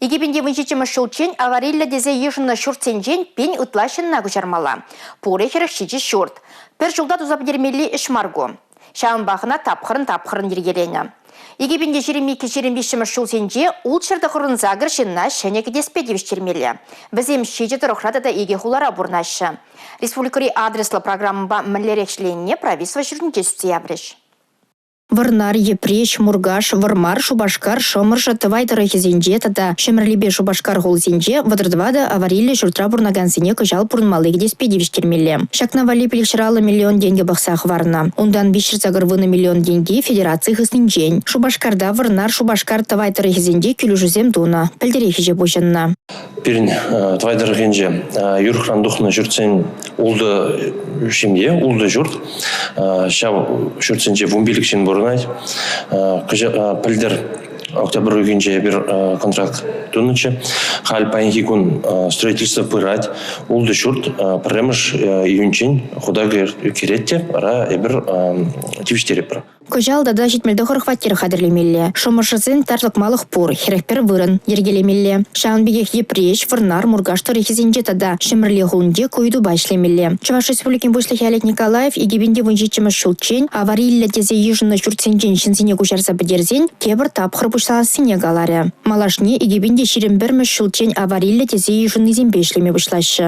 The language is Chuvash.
2017-мӗш ҫулччен авариллӗ тесе йышӑннӑ ҫуртсенчен пин ытла ҫынна куҫармалла. Пурӗ 47 ҫурт. Пӗр ҫулта туса пӗтермелли ӗҫ мар ку. Ҫавӑнпах ӑна тапхӑрӑн-тапхӑрӑн йӗркеленӗ. 2022-23-мӗш ҫулсенче 698 ҫынна ҫӗнӗ кӗтеспе тивӗҫтермелле. Вӗсем ҫичӗ тӑрӑхра тата икӗ хулара пурӑнаҫҫӗ. Республикӑри адреслӑ программӑпа мӗнлерех ӗҫленине правительство ҫуртӗнче сӳтсе яврӗҫ. Вӑрнар, Йӗпреҫ, Муркаш, Вӑрмар, Шупашкар, Шӑмӑршӑ, Тӑвай тӑрӑхӗсенче тата Ҫӗмӗрлепе Шупашкар хулисенче 34 авариллӗ ҫуртра пурӑнакансене кӑҫал пурӑнмалли кӗтеспе тивӗҫтермелле. Ҫакна валли 550 миллион тенкӗ пӑхса хӑварнӑ. Унтан 380 миллион тенки федераци хыснинчен. Шупашкарта Вӑрнар, Шупашкар, Тӑвай тӑрӑхӗсенче килӗшӳсем тунӑ. Пӗлтӗрех ӗҫе пуҫӑннӑ. Пирӗн Тӑвай тӑрӑхӗнче юрӑхран тухнӑ ҫуртсен ултӑ ҫемье, ултӑ ҫурт. Ҫав ҫуртсенче 15 ҫын пурӑнать. Пӗлтӗр октябрь уйӑхӗнче эпир контракт тунӑччӗ. Халь паянхи кун строительство пырать. Ултӑ ҫурт пӗрремӗш июньччен хута кӗрет те вара эпир тивӗҫтеретпӗр. Кӑҫал тата 79 хваттер хатӗрлемелле. Шӑмӑршӑсен тарлӑкмалӑх пур, 41 вырӑн йӗркелемелле. Ҫавӑн пекех Йӗпреҫ, Вӑрнар, Муркаш тӑрӑхӗсенче тата Ҫӗмӗрле хулинче ку ыйтупа ӗҫлемелле. Чӑваш Республикин Пуҫлӑхӗ Олег Николаев 2017-мӗш ҫулччен авариллӗ тесе йышӑннӑ ҫуртсенчен ҫынсене куҫарса пӗтерсен тепӗр тапхӑр пуҫланассине каларӗ. Малашне 2021-мӗш ҫулччен авариллӗ тесе йышӑннисемпе ӗҫлеме пуҫлаҫҫӗ.